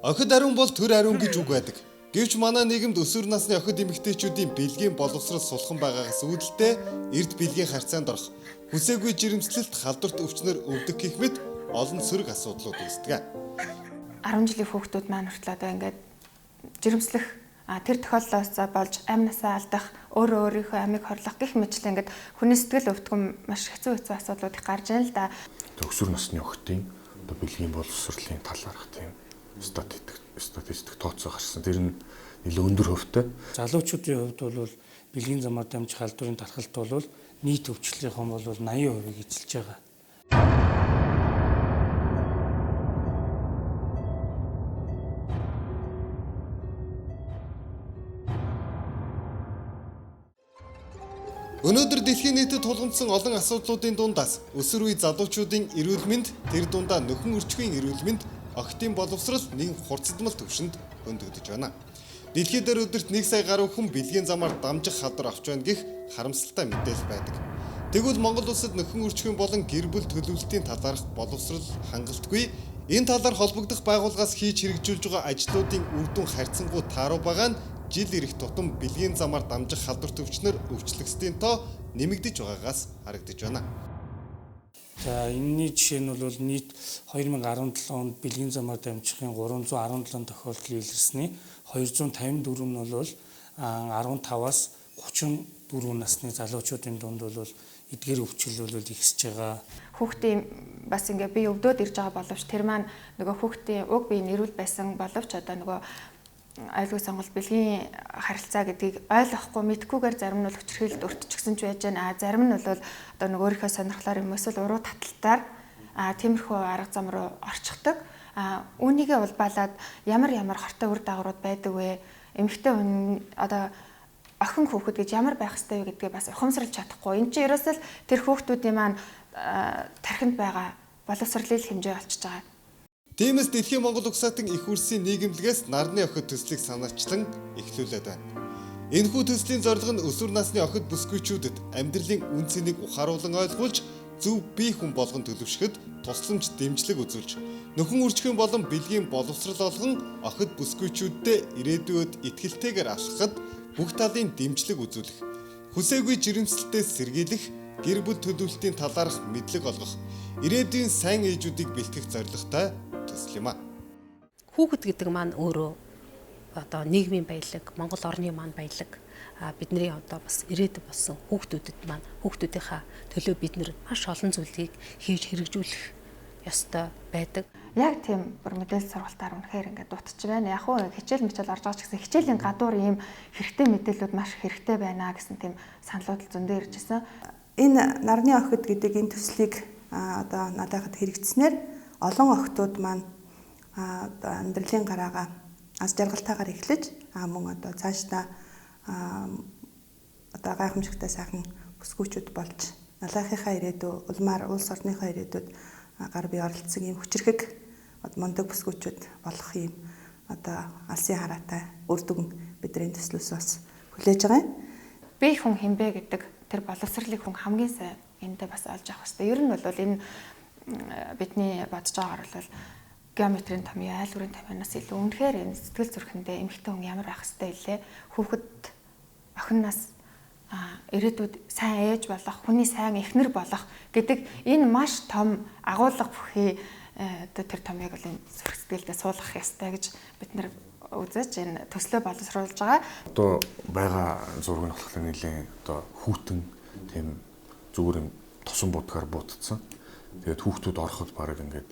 Охид ариун бол төр ариун гэж үг байдаг. Гэвч манай нийгэмд өсвөр насны охид эмэгтэйчүүдийн бэлгийн боловсрол сулхан байгаагаас үүдэлтэй эрд бэлгийн харьцаанд орох, хүсээгүй жирэмслэлт, халдварт өвчнөр өвдөх гэх мэт олон сөрөг асуудлууд үүсдэг. 10 жилийн хүүхдүүд маань хүртэл одоо ингээд жирэмслэх, тэр тохиолдлоос болж амь насаа алдах, өөрөө өөрийнхөө амийг хорлох гэх мэтлэн ингээд хүний сэтгэл өвдгөн маш хэцүү хэцүү асуудлууд их гарч ийн л да. Өсвөр насны охидын одоо бэлгийн боловсролын талаарх тийм статистик тооцоо гарсан. Тэр нь нэлээд өндөр хувьтай. Залуучуудын хувьд бол бэлгийн замаар дамжих халдварын тархалт бол нийт өвчлөлийнхэн бол 80%-ийг эзэлж байгаа. Өнөөдөр дэлхийн нийтэд тулгамдсан олон асуудлуудын дундаас өсвөр үе залуучуудын эрүүл мэнд, тэр дундаа нөхөн өрчгийн эрүүл мэнд, охидын боловсрол нэгэн хурцдмал түвшинд хөндөгдөж байна. Дэлхий дээр өдөрт 1 сая гаруй хүн бэлгийн замаар дамжих халдвар авч байна гэх харамсалтай мэдээлэл байдаг. Тэгвэл Монгол улсад нөхөн өрчгийн болон гэр бүл төлөвлөлтийн талаарх боловсрол хангалтгүй, энэ талаар холбогдох байгууллагаас хийж хэрэгжүүлж байгаа ажлуудын үр дүн харьцангуй тааруу байгаа нь жил ирэх тутам бэлгийн замаар дамжих халдвар төвчнөр өвчлөгсдийн тоо нэмэгдэж байгаагаас харагдаж байна. За энэний жишээ нь бол нийт 2017 онд бэлгийн замаар дамжихын 317 тохиолдол илэрсний 254 нь бол 15-аас 34 насны залуучуудын дунд бол эдгээр өвчлөл бол ихсэж байгаа. Хүүхдийн бас ингээ бие өвдөөд ирж байгаа боловч тэр маань нөгөө хүүхдийн уг бие нэрүүл байсан боловч одоо нөгөө аюулгүй сонголт бэлгийн харилцаа гэдгийг ойлгохгүй мэдхгүйгээр зарим нь бол хүчирхийлэлд өртчихсэн ч байж байна. Зарим нь бол одоо нөгөө өөрийнхөө сонирхлоор юм эсвэл уруу таталтаар тиймэрхүү арга зам руу орчихдог. Үүнийгээ улбаалаад ямар ямар хортой үр дагаврууд байдаг вэ? Эмэгтэй хүн одоо охин хүүхэд гэж ямар байх ёстой вэ гэдгээ бас ухамсарлаж чадахгүй. Энд чинь ерөөсөө л тэр хүүхдүүдийн маань тархинд байгаа боловсролын хэмжээ олчж байгаа. Тиймээс Дэлхийн Монгол Угсаатан их үрсийн нийгэмлэгээс нарны охид төслийг санаачлан эхлүүлээд байна. Энэхүү төслийн зорилго нь өсвөр насны охид бүсгүйчүүдэд амьдралын үн цэнийг ухааруулан ойлгуулж, зөв бие хүн болгон төлөвшөхөд тусламж дэмжлэг үзүүлж, нөхөн үржихэн болон бэлгийн боловсрол олгон охид бүсгүйчүүдэд ирээдүйд итгэлтэйгээр алхахад бүх талын дэмжлэг үзүүлэх, хүсээгүй жирэмслэлтээс сэргийлэх, гэр бүл төлөвлөлтийн талаарх мэдлэг олгох, ирээдүйн сайн ээжүүдийг бэлтгэх зорилготой төсөл юм а. Хүүхэд гэдэг маань өөрөө одоо нийгмийн баялаг, Монгол орны маань баялаг, бидний одоо бас ирээдүй болсон хүүхдүүдэд маань хүүхдүүдийнхаа төлөө бид нэр маш олон зүйлийг хийж хэрэгжүүлэх ёстой байдаг. Яг тийм бүр мэдээлэл сургалтаар үнэхээр ингээд дутж байна. Яг уу хичээл мичээл орж байгаа ч гэсэн хичээлийн гадуур ийм хэрэгтэй мэдээллүүд маш хэрэгтэй байна гэсэн тийм саналууд зөндөө ирж ирсэн. Энэ нарны охид гэдэг энэ төслийг одоо надад хэрэгжснээр олон охидууд маань одоо амьдралын гараагаа аз жаргалтайгаар эхлэж мөн одоо цаашдаа одоо гайхамшигтай сайхан бүсгүйчүүд болж налайхынхаа ирээдүй, улмаар улс орныхоо ирээдүйд гар бие оролцсон ийм хүчирхэг мундаг бүсгүйчүүд болох ийм одоо алсын хараатай үр дүн бидний төслөөс бас хүлээж байгаа юм. Бие хүн хинбэ гэдэг тэр боловсролыг хүн хамгийн сайн эндээ бас олж авах хэрэгтэй. Ер нь бол энэ бидний бодож байгаагаар бол геометрийн томьёо, айлгуурын томьёоноос илүү үнэхээр энэ сэтгэл зүрхэндээ эмэгтэй хүн ямар байх ёстой илээ. Хүүхэд охиноос ирээдүйд сайн ээж болох, хүний сайн эхнэр болох гэдэг энэ маш том агуулга бүхий одоо тэр томьёог бол энэ зүрх сэтгэлдээ суулгах ёстой гэж бид нар үзэж энэ төслөө боловсруулж байгаа. Одоо байгаа зураг нь болохоор нэлээд одоо хүүтэн тийм зүгээр юм тосон будгаар буутцсан. Тэгээд хүүхдүүд ороход бараг ингээд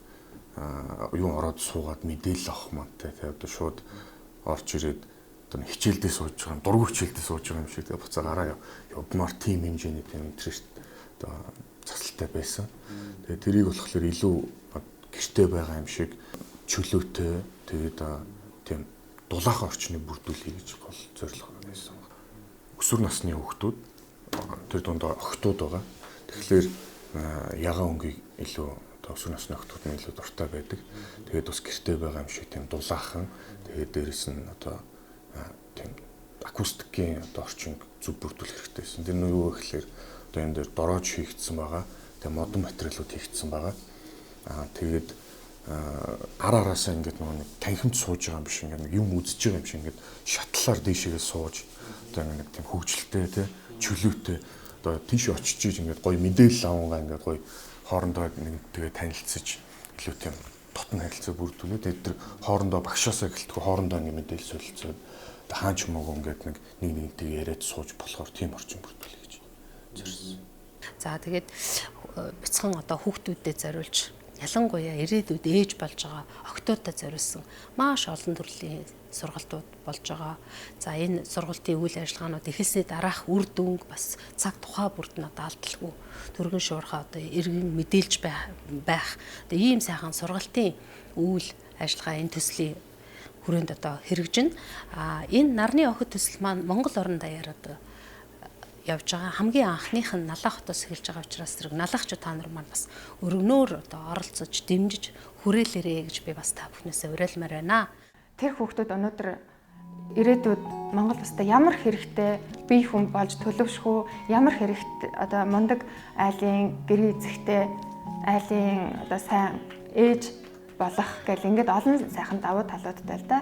юу ороод суугаад мэдээлэл авах мантай. Тэгээд одоо шууд орж ирээд одоо хичээлдээ сууж байгаа юм, дургүй хичээлдээ сууж байгаа юм шиг тэгээд буцаа гараа явмаар тийм хэмжээний тийм интерест одоо засалтай байсан. Тэгээд тэрийг болохоор илүү гэрте байгаа юм шиг чөлөөтэй тэгээд тийм дулаахан орчныг бүрдүүлэе гэж гол зорилго байсан. Өсвөр насны хүүхдүүд тэр дунд охидууд байгаа. Тэгэхээр ягаан өнгийг илүү одоо өсвөр насны охидууд нь илүү дуртай байдаг. Тэгээд бас гэрте байгаа юм шиг тийм дулаахан тэгээд дээрэс нь одоо тийм акустикийн одоо орчинг зөв бүрдүүлэх хэрэгтэй байсан. Тэр нь юу вэ гэхээр одоо энэ дээр дороож хийгдсэн байгаа. Тэгээд модон материалууд хийгдсэн байгаа. Тэгээд ар араасаа ингээд нөгөө нэг танхимд сууж байгаа юм биш, ингээд нэг юм үзэж байгаа юм шиг ингээд шатлалаар дээшээгээ сууж одоо ингээд нэг тийм хөгжилтэй те чөлөөтэй одоо тийш очиж иж ингээд гоё мэдээлэл авангаа ингээд гоё хоорондоо нэг тэгээ танилцаж илүү тийм дотн харилцаа бүрдүүлээ. Тэгээд тэр хоорондоо багшаасаа гэлтгүй хоорондоо ингээд мэдээлэл солилцоод хаан ч юм уу ингээд нэг нэгнтэйгээ яриад сууж болохоор тийм орчин бүрдүүлээ гэж зорьсон. За тэгээд бяцхан одоо хүүхдүүдэд зориулж ялангуяа ирээдүйд ээж болж байгаа охтуудад зориулсан маш олон төрлийн сургалтууд болж байгаа. За энэ сургалтын үйл ажиллагаанууд эхэлсний дараах үр дүнг бас цаг тухай бүрд нь одоо алдалгүй түргэн шуурхаа одоо иргэн мэдээлж байх. Одоо ийм сайхан сургалтын үйл ажиллагаа энэ төслийн хүрээнд одоо хэрэгжинэ. А энэ нарны охид төсөл маань Монгол орон даяар одоо явж байгаа хамгийн анхных нь Налаа хотоос эхэлж байгаа учраас зэрэг налаахч та нар маань бас өргөнөөр одоо оролцож дэмжиж хүрээлээрэй гэж би бас та бүхнээсээ уриалмаар байна. Тэр хүүхдүүд өнөөдөр ирээдүйд Монгол улстай ямар хэрэгтэй бие хүн болж төлөвшөх үү, ямар хэрэгтэй одоо мундаг айлын гэрээ эзэгтэй айлын одоо сайн ээж болох гэл ингээд олон сайхан давуу талуудтай л да.